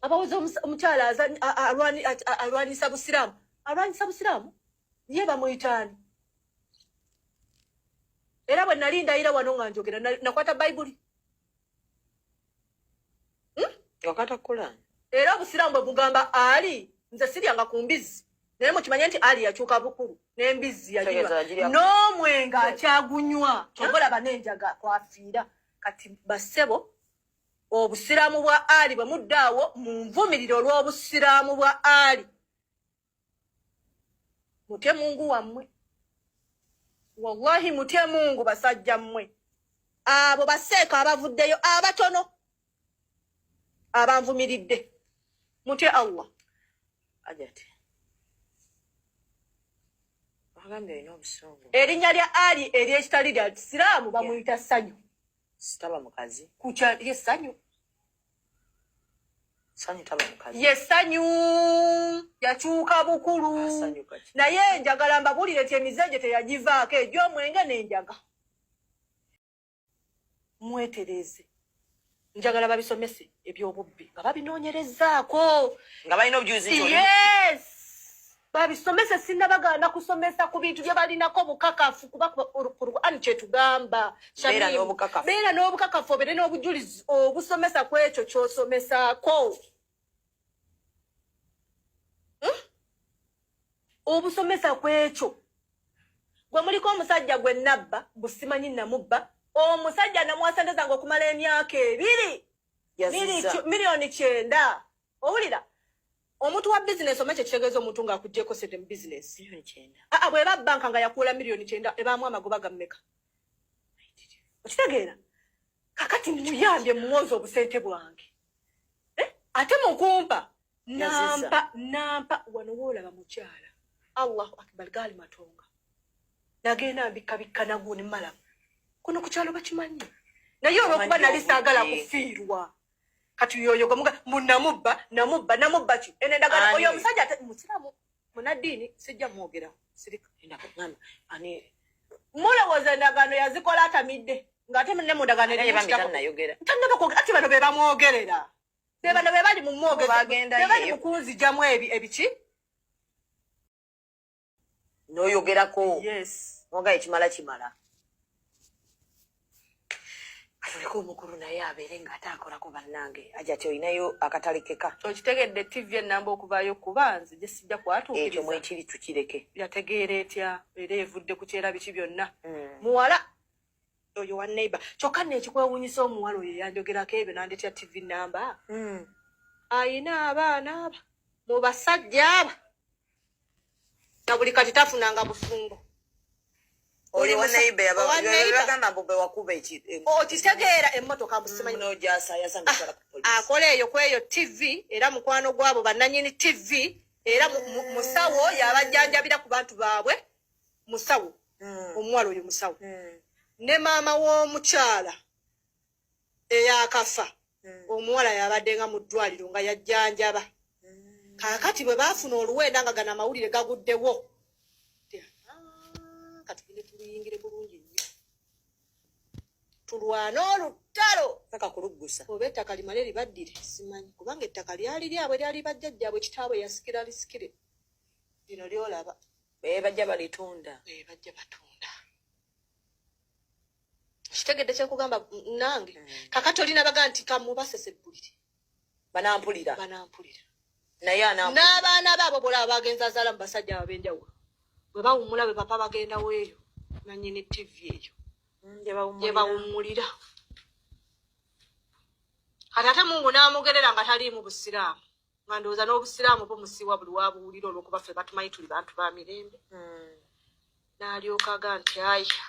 Abawoza omukyala alwanyisa busiraamu, alwanyisa busiraamu, ye bamuyitaani? Era bwe nali ndayira wano nga njogera, nakwata Bayibuli. Wakwata Kulani. Era obusiraamu bwe bugamba ali nze siryanga ku mbizzi, naye mukimanye nti ali yakyuka bukulu n'embizzi yaginywa, n'omwenge akyagunywa, kyova olaba n'enjaga kwafiira. Kati bassebo, obusiraamu bwa Ali bwe muddaawo munvumirire olw'obusiraamu bwa Ali, mutye Mungu wammwe, wallahi mutye Mungu, basajja mmwe. Abo baseeka abavuddeyo abatono abanvumiridde, mutye Allah. Ajati, agambye olina obusungu. Erinnya lya Ali eryekitali lya kisiraamu bamuyita Ssanyu. Sitaba mukazi. Kutya ye Ssanyu. Sanyu taba mukazi. Ye Ssanyu yakyuka bukulu. Asanyu kati. Naye njagala mbabuulire nti emize gye teyagivaako, egy'omwenge n'enjaga. Mwetereze, njagala babisomese ebyobubbi nga babinoonyerezaako. Nga balina obujulizi nti Yes, babisomese. Sinnabagaana kusomesa ku bintu bye balinako bukakafu, kuba Qur'an kyetugamba. Beera Shamim, n'obukakafu. Beera n'obukakafu, obeere n'obujulizi obusomesa ku ekyo ky'osomesaako. Obusomesa ku ekyo. Gwe muliko omusajja gwe nabba, busimanyi namubba omusajja, namuwa sente zange okumala emyaka 2. Yazizza. 90 million. Owulira omuntu wa bizinesi omanyi kyekitegeeza omuntu ng'akugyeko sente mu bizinesi? 90 million. Aa, bweba banka nga yakuula 90 million, ebaamu amagoba ga mmeka? Okitegeera? Kakati muyambye muwoza obusente bwange. Eh? Ate mukumpa Yazizza. Nampa nampa wano woolaba mukyala, Allahu akbar, gaali matonga, nagenda mbikkabikka nagwo nemalamu kuno ku kyalo bakimanyi, naye olwokuba nali saagala obudde. Kufiirwa. Kati yoyo gwe munamubba, namubba, namubba ki eno endagano? Ani? Oyo omusajja ate musiraamu munaddiini, sijja mwogeraho, sirika. Ngamba, ani? Mulowooza endagaano yazikola atamidde, ng'ate ne mu ndagaano Naye erimu bambi kitako- tannayogera. Tannaba kwogera, ati bano be bamwogerera, be bano be bali mu mwogezi, Bagenda be bali eyo. mu kunzijamu ebi ebiki. N'oyogerako. Yes. Noga ekimala kimala. Katuleke omukulu naye abeere ng'ate akolako. Bannange, Ajati olinayo akatale keka. Okitegedde, TV enamba okuvaayo kuba nze gye sijja Ekyo kwatuukiriza. Mwekiri, tukireke. Yategeera etya era evudde ku kyera biki byonna? Muwala oyo wa neighbor, kyokka nno ekikwewuunyisa, omuwala oyo yanjogerako ebyo nandetya TV namba, ayina abaana aba mu basajja aba na buli kati tafunanga bufumbo. Oyo wa neighbor. Owa neighbor. Bagamba mbu bwe wakuba eki Okitegeera, emmotoka mbusimanyi. N'ogyasayasa ng'otwala ku poliisi. Akola eyo ku eyo TV, era mukwano gwabo bannanyini TV, era musawo yabajjanjabira ku bantu baabwe, musawo. Omuwala oyo musawo. Ne maama w'omukyala eyakafa, omuwala yabadde nga mu ddwaliro nga yajjanjaba. Kaakati bwe baafuna oluwenda nga gano amawulire gaguddewo, "Ah, katugende tuluyingire bulungi nnyo, tulwane olutalo paka kuluggusa." Oba ettaka limale libaddire, simanyi, kubanga ettaka lyali lyabwe, lyali bajjajjaabwe, kitaabwe yasikira lisikire lino lyolaba. Be bajja balitunda. Eh, bajja batunda. Kitegedde kyekugamba nange? Kakati olina baga nti kamubasesebbulire. Banampulira. Banampulira. Naye anampulira. N'abaana baabo bolaba bagenza azaala mu basajja abo ab'enjawulo, bwe bawummula bwe papa bagendawo eyo nanyini TV eyo Gye gye bawummulira. Bawummulira. Kati ate Mungu n'amugerera nga taliimu busiraamu, nga ndowooza n'obusiraamu bumusiiwa buli wabuwulira, olw'okuba ffe batumanyi tuli bantu ba mirembe. N'alyoka aga nti aya.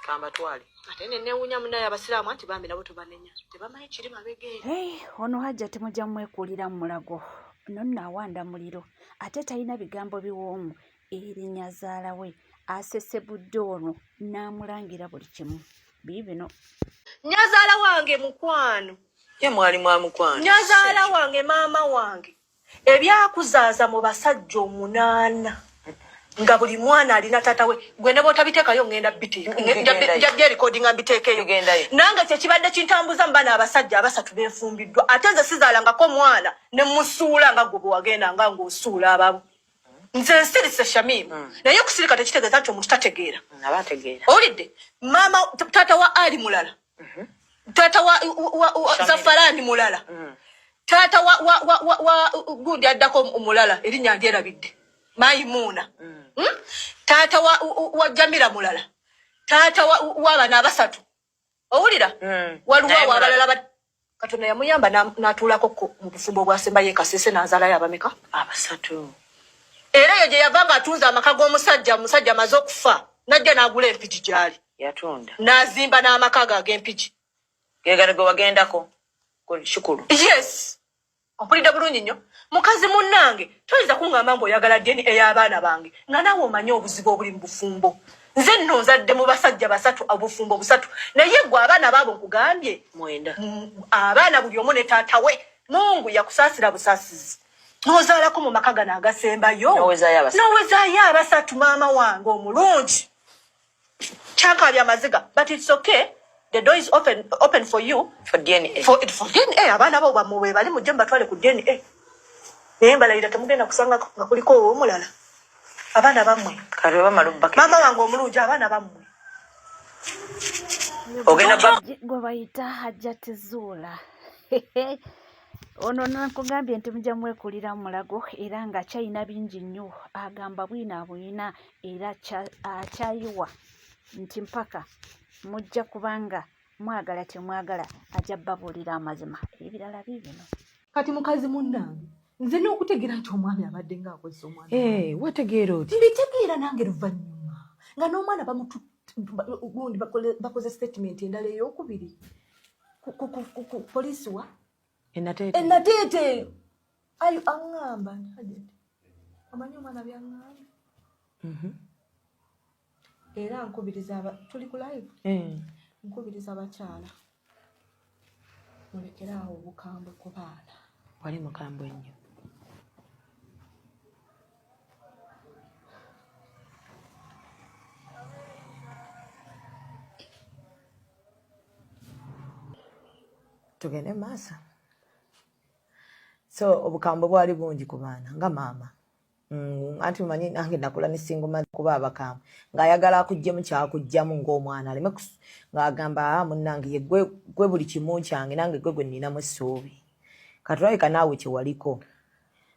Kambatwale. Ate nenewuunya munaye abasiraamu anti bambi nabo tubanenya, tebamanyi kiri mabega eri. Hey, ono hajja temujja mwekuulira mu mulago no nno awanda muliro, ate talina bigambo biwoomu. Erinnya zaala we asesebudde ono n'amulangira buli kimu, biibino. Nyazaala wange mukwano. Ye mwali mwa mukwano. Nyazaala wange, maama wange, ebyakuzaaza mu basajja omunaana. Nga buli mwana alina taata we. Gwe ne bw'otabiteekayo ŋŋenda biteeka. Bigendayo. Nja byerekodinga mbiteekeyo. Bigendayo. Nange kyekibadde kintambuza mu bano abasajja abasatu benfumbiddwa. Ate nze sizaalangako mwana ne musuula nga gwe bwe wagenda nga ng'osuula ababo. Nze nsirise Shamim. Naye okusirika tekitegeeza nti omuntu tategeera. Aba ategeera. Owulidde? Maama taata wa Ali mulala. Taata wa Shamim. Zafarani mulala. Taata wa gundi addako omulala erinnya ndyerabidde. Maimuna. Taata wa Jamila mulala. Taata wa bano abasatu. Owulira? Waliwo Naye awo mulala. abalala Katonda yamuyamba n'atuulako mu bufumbo obwasembayo e Kasese n'azaalayo abameka? Abasatu. Era eyo gye yava ng'atunze amaka g'omusajja, omusajja amaze okufa, n'ajja n'agula empigi gy'ali. Yatunda. N'azimba n'amaka ge ag'empigi. Gegano gwe wagendako ku Kikulu. Yes. Ompulidde bulungi nnyo. Mukazi munnange, toyinza kuŋŋamba mbu oyagala DNA ey'abaana bange, nga naawe omanyi obuzibu obuli mu bufumbo. Nze nno nzadde mu basajja basatu, obufumbo busatu. Naye ggwe abaana baabo nkugambye. 9. Abaana buli omu ne taata we. Mungu yakusaasira busaasizi. N'ozaalako mu maka gano agasembayo. N'owezaayo abasatu. N'owezaayo abasatu, maama wange omulungi. Kyankaabya amaziga, but it's okay. The door is open for you. For DNA. For DNA, abaana bo bamwe bali mujje mubatwale ku DNA. Naye mbalayira temugenda kusanga nga kuliko ow'omulala. Abaana bammwe. Kati bamala obbaka. Maama wange omulungi, abaana bammwe. Ogenda ba- Gwe bayita Hajjati Zuula. Ono nakugambye nti mujja mwekulira mulago era nga kyalina bingi nnyo, agamba bwino abulina era akyayiwa nti mpaka mujja kubanga mwagala temwagala ajja babuulira amazima. Ebirala biibino. Kati mukazi munnange, nze n'okutegeera nti omwami abadde ng'akozesa omwana. Wategeera oti? Mbitegeera nange luvannyuma nga n'omwana gundi bakoze statement endala ey'okubiri ku poliisi wa? Enateete. Enateete. Ayo aŋŋamba nti, Hajjati, omanyi omwana by'aŋŋamba? Era nkubiriza tuli ku live? Nkubiriza abakyala mulekere awo obukambwe ku baana. Wali mukambwe nnyo. Tugende mu maaso. So obukambwe bwali bungi ku baana nga maama. Anti mumanyi nange nakula ne single mother kuba abakambwe ng'ayagala akuggyemu kyakuggyamu ng'omwana aleme ng'agamba, munnange ye gwe buli kimu kyange nange gwe nninamu essuubi. Kati olabika naawe kye waliko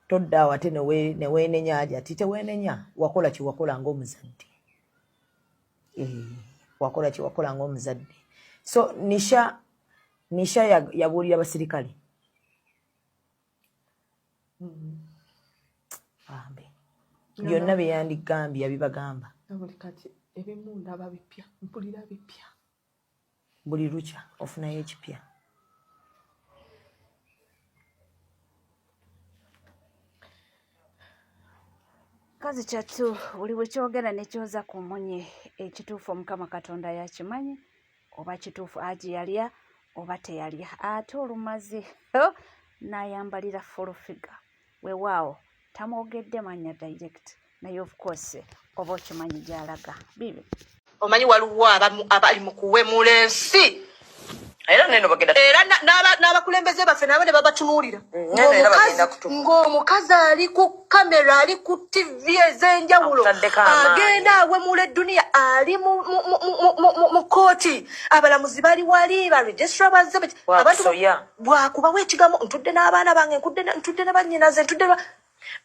todda awo ate ne weenenya aje ati teweenenya, wakola kye wakola ng'omuzadde. Wakola kye wakola ng'omuzadde. So Nisha yabuulira abasirikale. Bambi. Byonna bye yandigambye yabibagamba. Buli kati ebimu ndaba bipya, mpulira bipya. Buli lukya ofunayo ekipya. Kazi kyattu buli bwe kyogera ne kyoza ku munye ekituufu Omukama Katonda yakimanyi oba kituufu aji yalya oba teyalya, ate olumaze n'ayambalira full figure. Weewaawo tamwogedde mannya direct, naye of course oba okimanyi gy'alaga. Bibi. Omanyi waliwo abamu abali mu kuwemula ensi. Era neno bagenda Era n'abakulembeze baffe nabo ne babatunuulira. Neno era bagenda kutuka. Ng'omukazi ali ku kamera, ali ku TV ez'enjawulo. Akutaddeko amaanyi. Agenda awemula edduniya, ali mu kkooti. Abalamuzi bali wali, ba registrar bazze, abantu Bwakusoya. bwakubawo ekigambo, ntudde n'abaana bange, ntudde ne bannyinaze, ntudde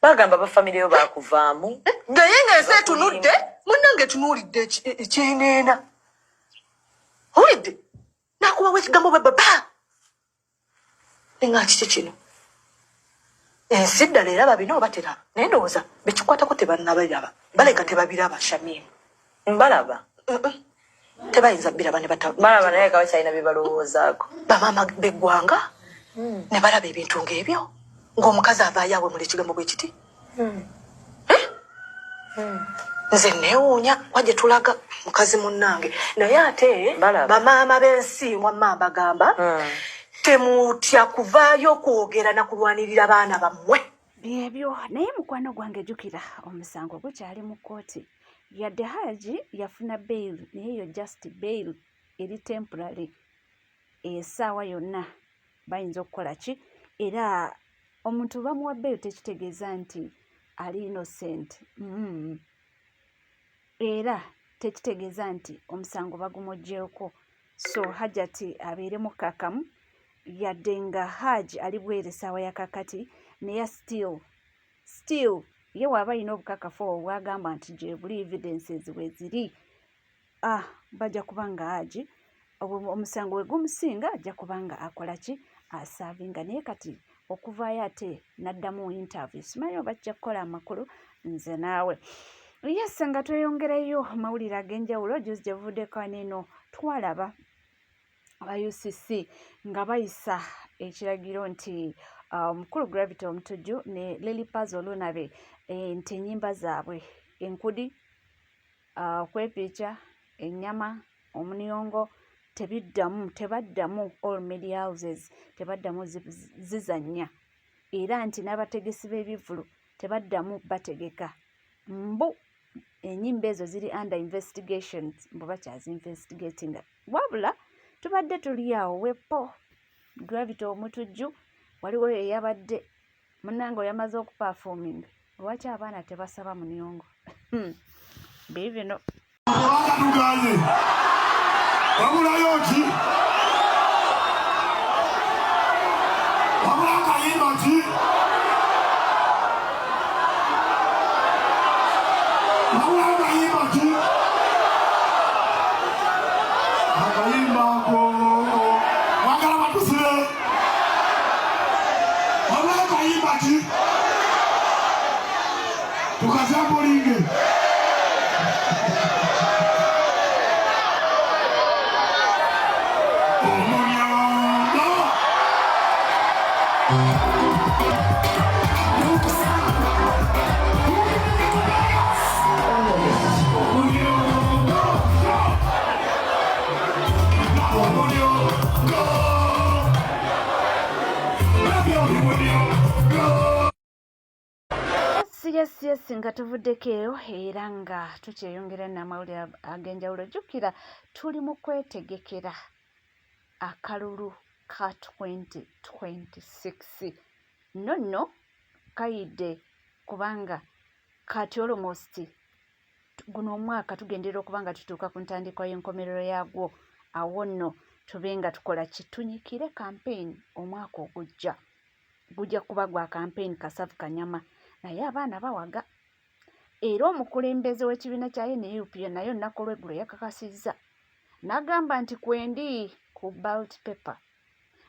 Bagamba ba family yo baakuvaamu. Naye ng'ensi etunudde, munnange etunuulidde ekyeneena. Owulidde? N'akubawo ekigambo bwe baba. Nga kiki kino? Ensi ddala eraba bino oba teraba? Naye ndowooza bekikwatako tebannabiraba. Baleka tebabiraba, Shamim. Mbalaba. Tebayinza biraba ne bata- Balaba naye nga bakyalina bye balowoozaako. Bamaama b'eggwanga ne balaba ebintu ng'ebyo. Ng'omukazi avaayo awemula ekigambo bwe kiti. Nze neewuunya wa gye tulaga mukazi munnange. Naye ate Balaba. bamaama b'ensi wamma mbagamba temutya kuvaayo kwogera na kulwanirira baana bammwe. Byebyo. Naye mukwano gwange jjukira omusango gukyali mu kkooti. Yadde Haji yafuna bail, naye eyo just bail eri temporary, essaawa yonna bayinza okukola ki. Era omuntu bamuwa bail tekitegeeza nti ali innocent. Era tekitegeeza nti omusango bagumuggyeeko. So Hajati abeere mukkakkamu, yadde nga Haji ali bweru essaawa ya kakati, naye still ye waaba alina obukakafu obwo bw'agamba nti gye buli, evidences bwe ziri, ah, bajja kuba nga Haji omusango we gumusinga ajja kuba nga akola ki, aservinga. Naye kati okuvaayo ate n'addamu interview, simanyi oba kijja kukola amakulu. Nze naawe, yes, nga tweyongereyo mawulire ag'enjawulo. Juzi gye buvuddeko neeno twalaba aba UCC nga bayisa ekiragiro nti omukulu Gravity Omutujju ne Lily Paz Olunabe nti ennyimba zaabwe enkudi, okwepiica ennyama, omuniongo tebiddamu, tebaddamu, all media houses tebaddamu zizannya, era nti n'abategesi b'ebivvulu tebaddamu bategeka, mbu ennyimba ezo ziri under investigations, mbu bakyazi investigatinga. Wabula tubadde tuli awo wepo Gravity Omutujju waliwo eyabadde munnange oyamaze okuperforminga. Lwaki abaana tebasaba muniongo? Biibino. Kubanga tuganye wabulayo ki, wabula akayimba ki, wabula akayimba ki, akayimba ako mwagala batusire, wabula akayimba ki, tukasampulinge. Omunyondo. Omunyondo. Omunyondo. Omunyondo. Yes, nga tuvuddeko eyo era nga tukyeyongera n'amawulire ag'enjawulo. Jjukira tuli mu kwetegekera akalulu ka 2026. Nno nno kayidde, kubanga kati almost guno omwaka tugenderera okuba nga tutuuka ku ntandikwa y'enkomerero yaagwo. Awo nno tube nga tukola ki, tunyikire campaign. Omwaka ogujja gujja kuba gwa campaign kasavu kanyama. Naye abaana bawaga, era omukulembeze w'ekibiina kya NUP naye olunaku olw'eggulo yakakasizza n'agamba nti kwendi ku ballot paper,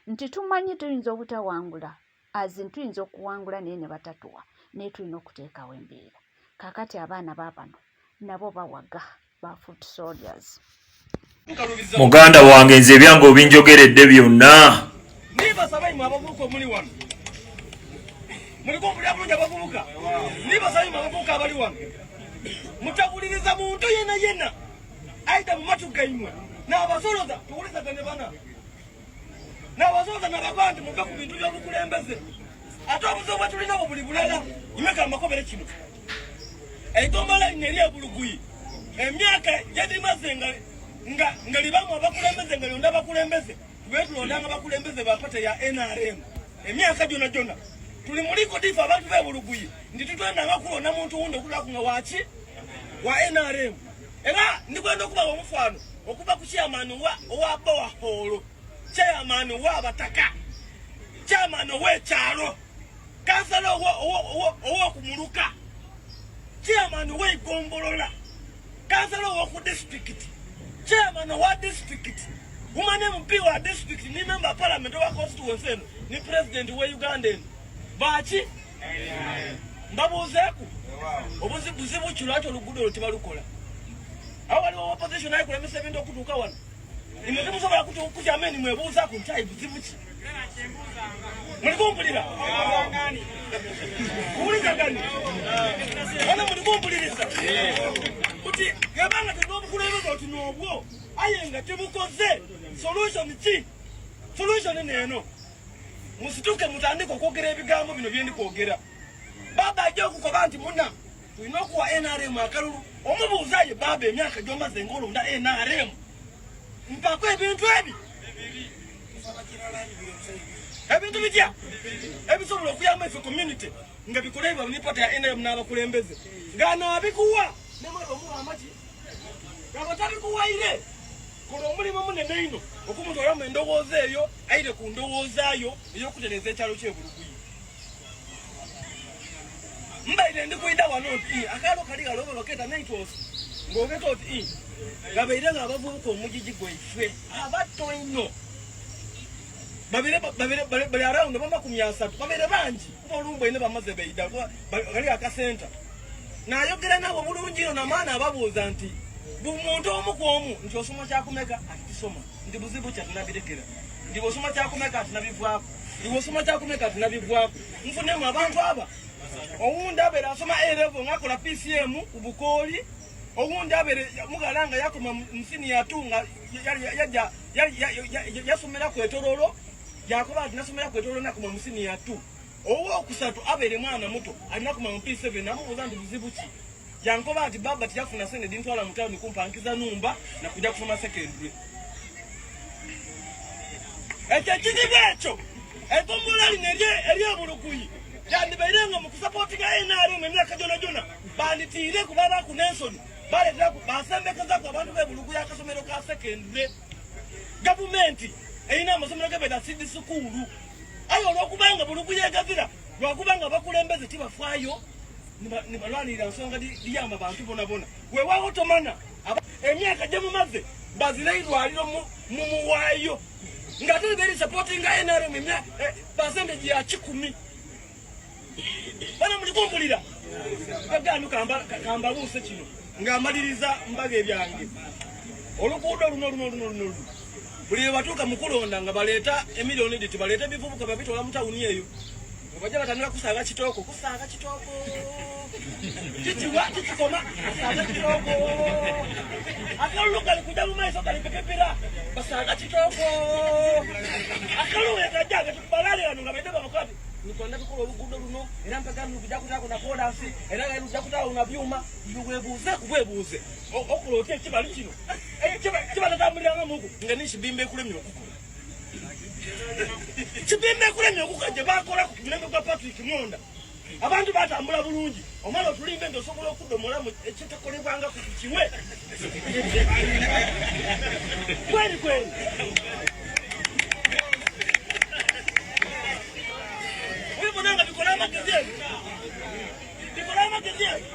nti tumanyi tuyinza obutawangula, azin tuyinza okuwangula naye ne batatuwa, naye tulina okuteekawo embeera. Kaakati abaana baabano nabo bawaga ba foot soldiers. Muganda wange, nze ebyange obinjogeredde byonna. Nibasaba imwe abavubuka omuli wano, muliko mpulira bulungi? Abavubuka, nibasaba imwe abavubuka abali wano, mutawuliriza muntu yena yena aida mu matu gaimwe n'abasoloza. Tuwulizagane bana n'abasoloza n'abagamba nti muve ku bintu by'obukulembeze. Ate obuzibu bwe tulina bwo buli bulala. Imeka amakobere kino eitombola lino eri ebuluguyi, emyaka gyedimaze nga libamu abakulembeze, nga lyonda abakulembeze, tube tulondanga abakulembeze ba party ya NRM. Emyaka gyona gyona tuli muliko difa abantu b'ebuluguyi nti tutwendanga kulonda muntu wundi okulaku nga waki wa NRM. Era ndikwenda okubawa omufaano okuva ku chairman owa borehole, chairman w'abataka, chairman ow'ekyalo, kansala ow'okumuluka, chairman w'egombolola, kansala ow'oku disitulikiti, chairman owa disitulikiti, woman MP wa disitulikiti, ni member of parliament owa constituency eno, ni president we Uganda eno baki. Mbabuuzeeku, obuzibu ki lwaki oluguudo olwo tebalukola? Awo waliwo opposition ayi kulemesa ebintu okutuuka wano. Imwe temusobola kutyama eni mwebuuzaku nti ayi buzibu ki? Mulikumpulira kuwulizagani ona, mulikumpuliriza kuti gebanga tulina obukulembeze oti n'obwo, aye nga tebukoze. Solution ki? Solution neeno, musituke mutandike okwogera ebigambo bino byendi kwogera. Baba ajja okukoba nti muna tulina okuwa NRM akalulu. Omubuuzaye baba emyaka gy'omaze ng'olonda NRM, mpako ebintu ebi ebintu bitya ebisobola okuyamba ife community nga bikolebwa ne party ya NRM n'abakulembeze ng'anaabikuwa nemala omuwa amaki nga tabikuwaire. Kola omulimu munene ino okumutwalamu endowooza eyo aire ku ndowoozayo ey'okutereeza ekyalo ky'Ebuluguyi. Mbaire ndi kwida wano nti akaalo kali galoba baketa naitwosi ng'ogeta oti gabaire nga abavubuka omugigi gwaife abato ino babire bali around 30 babire bangi kuba olumbu ine bamaze beida kali akasenta nayogera nabo bulungi ino namaana ababuuza nti muntu omu ku omu nti osoma kyakumeka ati tisoma nti buzibu kya tunabirekera nti osoma kyakumeka ati nabivwako nti osoma kyakumeka ati nabivwako. Nfunemu abantu aba owundi abeera asoma A level ng'akola PCM ku Bukooli, owundi abeere mugala nga yakoma mu senior 2 nga yajja yasomera ku Etololo, yakoba ati nasomera ku Etololo nakoma mu senior 2. Owokusatu abeere mwana muto alina koma mu P7, namubuuza nti buzibu ki, yankoba ati baba tiyafuna sente dintwala mu tawuni kumpankiza numba na kujja kusoma secondary. Ekyo ekizibu ekyo egombolola lino ery'Ebuluguyi yandibaire nga mu kusapootinga NRM emyaka gyona gyona banditiire kuba baku n'ensoni baleeteraku basembekezaku abantu b'Ebuluguyi akasomero ka secondary. Gavumenti erina amasomero gebeera seed sukuulu, aye olwokubanga Buluguyi egazira lwakubanga abakulembeze tibafaayo nibalwanirira nsonga liyamba bantu bonabona. Weewaawo tomana emyaka gye mumaze bazira irwaliro mumuwaayo ng'ate beri supportinga NRM percentage ya 100. Bana muli kumpulira gaganu kambabuuse kino ng'amaliriza mbaga ebyange. Oluguudo luno luno luno luno luno buli lwe batuuka mu kulonda nga baleeta emiliyoni diti baleeta ebivubuka babitwala mu tawuni eyo bajja batandika kusaaga kitooko kusaaga kitooko kikiwa kikikoma basaaga kitooko akalulu kali kujja mu maiso kali pepepera basaaga kitooko akalulu ekajja balale wano nga baite babakati nikwenda tukola oluguudo luno era mpaka lujja kutaako na kolansi era lujja kutaako na byuma. Webuuze kubwebuuze okola otya ekibali kino kibatatambuliranga muku nga nekibimba ekulemye okukola kibimba ekulemye okukola gye bakola ku mulembe gwa Patrick Monda abantu batambula bulungi. Omala otulimbe nti osobola okuddomolamu ekitakolebwanga ku kiwe kweri kweri. Webona nga bikola amagezi ebyo bikola amagezi ebyo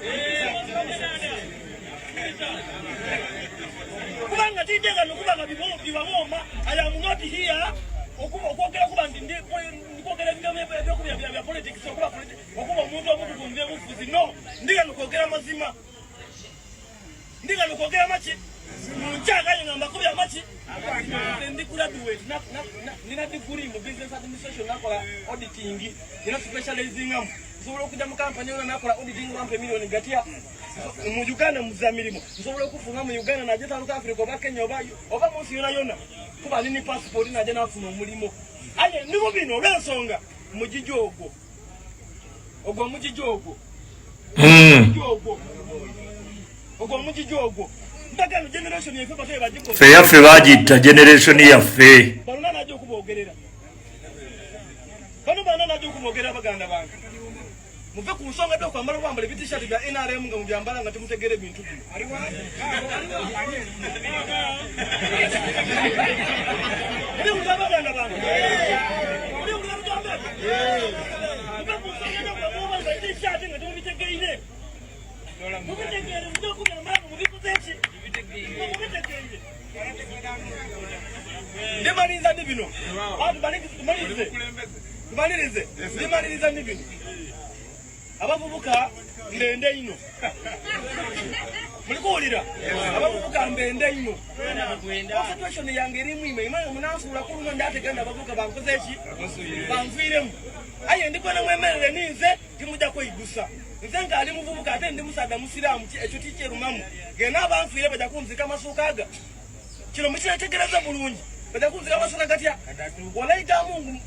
kubanga tindega nokubanga bibawooma. I am not here okwogera kuba nti ndikwogera ebigambo ebyokubya bya politics okuba omuntu omukugu mu byobufuzi. No, ndiga nokwogera mazima, ndiga nokwogera maki munkyagaye nga mbakubya maki. Ndi graduate, nina degree mu business administration, nakola auditing, nina specializingamu. Nsobola okujja mu kampani yona nakola auditing wampa emiliyoni gatya mu Uganda muza mirimu. Nsobola okufunga mu Uganda naje South Africa oba Kenya oba mu nsi yona yona kuba nini passport naje nafuna omulimu. Aye ndi mu bino olw'ensonga mugigi ogwo ogwo omugigi ogwo ogwo ogwo omugigi ogwo mbagano generation yaffe batoye bagikola ffe yaffe bagitta generation yaffe. Bano najja okubogerera bano bana najja okubogerera baganda bange muve ku nsonga dde okwambala obwambala ebitishati bya NRM nga mubyambala nga temutegeera ebintu bino. Muliwulira baganda bange, muliwulira bigambo ebyo. Muve ku nsonga dde okwambala ebitishati nga temubitegeire. Mubitegeere mujja okubyambala nga mubikoze ki nga mubitegeire. Ndimaliriza ndi bino, tumalirize tumalirize, ndimaliriza ndi bino. Abavubuka mbende ino, mulikuwulira? Abavubuka mbende ino, concentration yange erimu ime imwe munansuula ku luno ndategenda abavubuka bankoze ki banviiremu. Aye ndikwena mwemerere ninze timujja kweigusa nze ngaali muvubuka ate ndi musaadha musiraamu ekyo tikyerumamu gena abanfiire bajja kunzika amasuuka aga kino mukyetegereza bulungi bajja kunzika amasuuka gatya walayi ga Mungu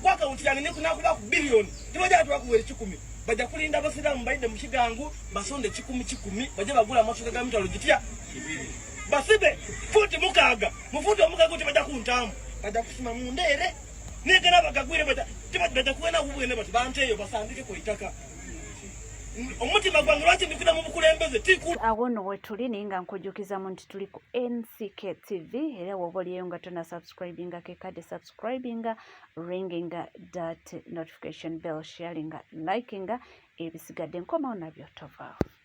ku akawunti yange nakuba ku biliyoni tibajja. bakuwera 100 bajja kulinda abasiraamu baidde mu kigangu basonde 100 bajje bagula amasuka ga mitwalo gitya basibe futi 6 mu futi 6 kuti bajja kuntaamu bajja kusima mu ndeere negana bagagwire bajja kuwena bubwene bati banteeyo basandike ku itaka omutima gwange lwaki ndikuda mu bukulembeze tiku Awo nno wetuli, naye nga nkujjukizamu nti tuli ku NCK TV, era woba oliyo nga tona subscribinga, kekadde subscribinga, ringinga that notification bell, sharinga, likinga, ebisigadde nkomawo nabyo, tovaawo.